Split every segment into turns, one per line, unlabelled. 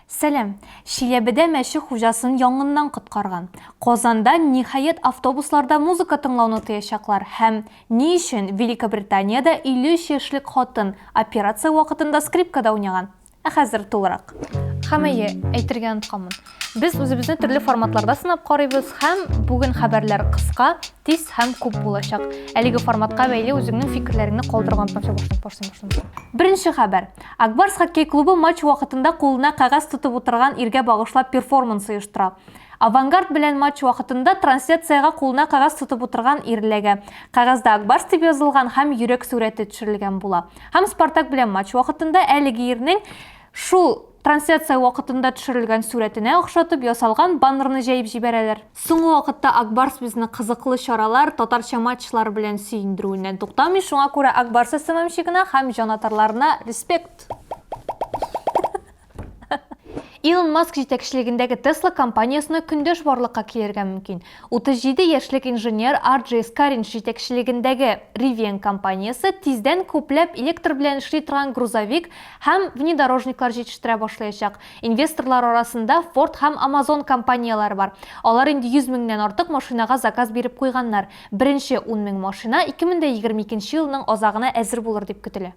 Сәлам! Чиләбедә мәче хуҗасын янгыннан коткарган. Казанда, ниһаять, автобусларда музыка тыңлауны тыячаклар һәм ни өчен Великобританиядә 53 яшьлек хатын операция вакытында скрипкада уйнаган? Ә хәзер тулырак. Һәм әйе, әйтергә онытканмын. Без үзебезне төрле форматларда сынап карыйбыз һәм бүген хәбәрләр кыска, тиз һәм күп булачак. Әлеге форматка бәйле үзеңнең фикерләреңне калдырырга онытма. Все, башлыйм, башлыйм, башлыйм. Беренче хәбәр. Акбарс хоккей клубы матч вакытында кулына кәгазь тотып утырган иргә багышлап перформанс оештыра. Авангард белән матч вакытында трансляциягә кулына кәгазь тотып утырган ир эләгә. Кәгазьдә Акбарс дип язылган һәм йөрәк сурәте төшерелгән була. Һәм Спартак белән матч вакытында әлеге ирнең шул трансляция вакытында төшерелгән сурәтенә охшатып ясалган баннерны җәеп җибәрәләр. Соңгы вакытта Ак Барс безне кызыклы чаралар, татарча матчлар белән сөендерүеннән туктамый, шуңа күрә Ак Барс СММщигына һәм җанатарларына респект! Илон Маск җитәкчелегендәге Tesla компаниясенә көндәш барлыкка килергә мөмкин. 37 яшьлек инженер RJ Скаринч җитәкчелегендәге Rivian компаниясе тиздән күпләп электр белән эшли торган грузовик һәм внедорожниклар җитештерә башлаячак. Инвесторлар арасында Ford һәм Amazon компанияләре бар. Алар инде 100 меңнән артык машинага заказ биреп куйганнар. Беренче 10 мең машина 2022 елның азагына әзер булыр дип көтелә.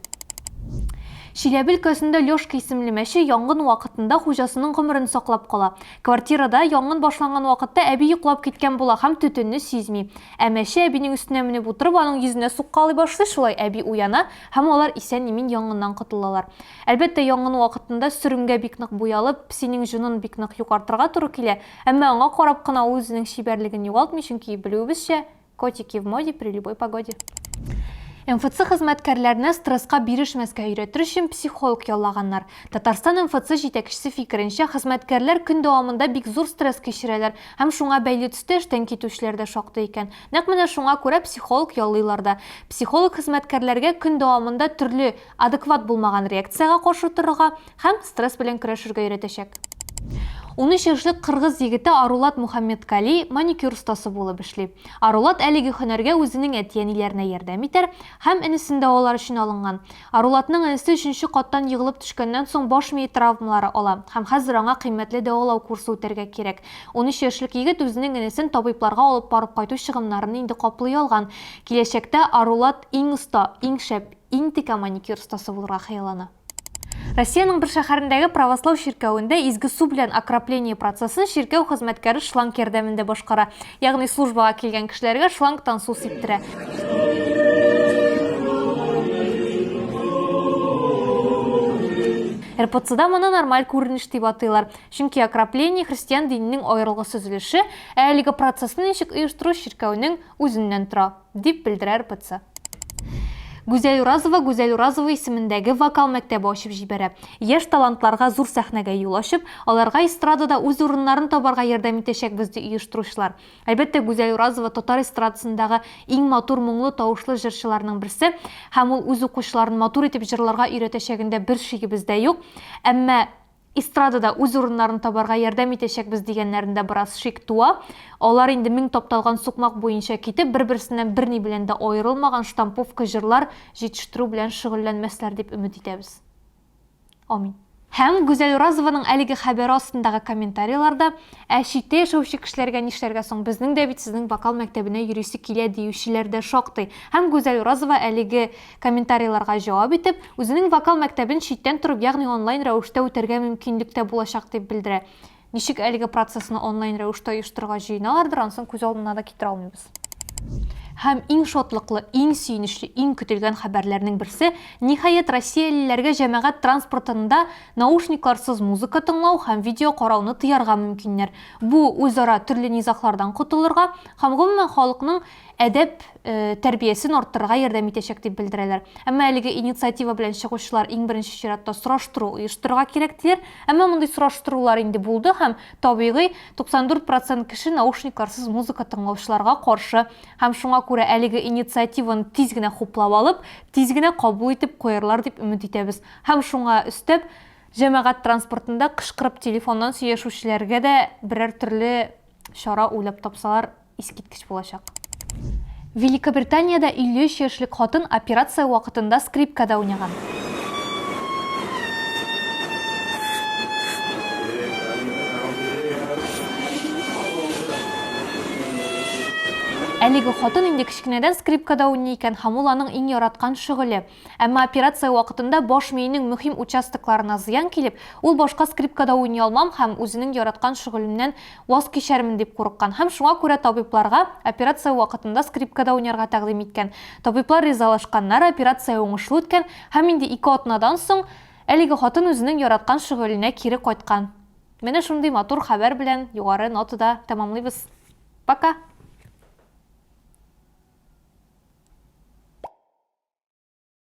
Чиләбе өлкәсендә Лёшка исемле мәче янгын вакытында хуҗасының гомерен саклап кала. Квартирада янгын башланган вакытта әби йоклап киткән була һәм төтенне сизми. Ә мәче әбинең өстенә менеп утырып, аның йөзенә суккалый башлый, шулай әби уяна һәм алар исән-имин янгыннан котылалар. Әлбәттә, янгын вакытында сөремгә бик нык буялып, песинең җонын бик нык юкартырга туры килә, әмма аңа карап кына ул үзенең чибәрлеген югалтмый, чөнки, белүебезчә, Котики в моде при любой погоде. МФЦ хезмәткәрләренә стресска бирешмәскә өйрәтер өчен психолог яллаганнар. Татарстан МФЦ җитәкчесе фикеренчә, хезмәткәрләр көн дәвамында бик зур стресс кичерәләр һәм шуңа бәйле төстә эштән китүчеләр дә шактый икән. Нәкъ менә шуңа күрә психолог яллыйлар да. Психолог хезмәткәрләргә көн дәвамында төрле адекват булмаган реакциягә каршы торырга һәм стресс белән көрәшергә өйрәтәчәк. 13 яшьлек кыргыз егете Арулат Мухаммедкали маникюр остасы булып эшли. Арулат әлеге һөнәргә үзенең әти-әниләренә ярдәм итәр һәм энесен дәвалар өчен алынган. Арулатның энесе өченче каттан егылып төшкәннән соң баш мие травмалары ала һәм хәзер аңа кыйммәтле дәвалау курсы үтәргә кирәк. 13 яшьлек егет үзенең энесен табибларга алып барып кайту чыгымнарын инде каплый алган. Киләчәктә Арулат иң оста, иң шәп, иң текә маникюр остасы булырга хыяллана. Россиянең бер шәһәрендәге правослау чиркәвендә изге су белән окропление процессын чиркәү хезмәткәре шланг ярдәмендә башкара. Ягъни службага килгән кешеләргә шлангтан су сиптерә. РПЦда моны нормаль күренеш дип атыйлар. Чөнки окропление христиан диненең аерылгысыз өлеше, ә әлеге процессны ничек оештыру чиркәүнең үзеннән тора. Дип белдерә РПЦ. Гүзәл Уразова Гүзәл Уразова исемендәге вокал мәктәбе ачып җибәрә. Яшь талантларга зур сәхнәгә юл ачып, аларга эстрадада үз урыннарын табарга ярдәм итәчәкбез, ди оештыручылар. Әлбәттә, Гүзәл Уразова татар эстрадасындагы иң матур моңлы тавышлы җырчыларның берсе һәм ул үз укучыларын матур итеп җырларга өйрәтәчәгендә бер шигебез дә юк. Әмма эстрадада үз урыннарын табарга ярдәм итәчәкбез дигәннәрендә бераз шик туа. Алар инде мең тапталган сукмак буенча китеп, бер-берсеннән берни белән дә аерылмаган штамповка җырлар җитештерү белән шөгыльләнмәсләр дип өмет итәбез. Амин. Һәм Гүзәл Уразованың әлеге хәбәре астындагы комментарийларда, Ә читтә яшәүче кешеләргә нишләргә соң, безнең дә бит сезнең вокал мәктәбенә йөрисе килә диючеләр дә шактый. Һәм Гүзәл Уразова әлеге Комментарийларга җавап итеп, үзенең вокал мәктәбен читтән торып, ягъни онлайн рәвештә үтәргә мөмкинлек тә булачак дип белдерә. Ничек әлеге процессны онлайн рәвештә оештырырга җыеналардыр, анысын күз алдына да китерә алмыйбыз. Һәм иң шатлыклы, иң сөенечле, иң көтелгән хәбәрләрнең берсе, ниһаять, россиялеләргә җәмәгать транспортында наушникларсыз музыка тыңлау һәм видео карауны тыярга мөмкиннәр. Бу, үзара төрле низаглардан котылырга һәм гомумән халыкның әдәп тәрбиясен арттырырга ярдәм итәчәк дип белдерәләр. Әмма әлеге инициатива белән чыгучылар иң беренче чиратта сораштыру оештырырга кирәк диләр. Әмма мондый сораштырулар инде булды һәм, табигый, 94 процент кеше наушникларсыз музыка тыңлаучыларга каршы һәм шуңа күрә әлеге инициативаны тиз генә хуплап алып, тиз генә кабул итеп куярлар дип өмет итәбез. Һәм шуңа өстәп, җәмәгать транспортында кычкырып телефоннан сөйләшүчеләргә дә берәр төрле чара уйлап тапсалар, искиткеч булачак. Великобританиядә 53 яшьлек хатын операция вакытында скрипкада уйнаган. Әлеге хатын инде кечкенәдән скрипкада уйный икән һәм ул аның иң яраткан шөгыле. Әмма операция вакытында баш миенең мөһим участокларына зыян килеп, ул башка скрипкада уйный алмам һәм үзенең яраткан шөгылемнән ваз кичәрмен дип курыккан һәм шуңа күрә табибларга операция вакытында скрипкада уйнарга тәкъдим иткән. Табиблар ризалашканнар, операция уңышлы үткән һәм инде ике атнадан соң әлеге хатын үзенең яраткан шөгыленә кире кайткан. Менә шундый матур хәбәр белән югары нотада тәмамлыйбыз. Пока!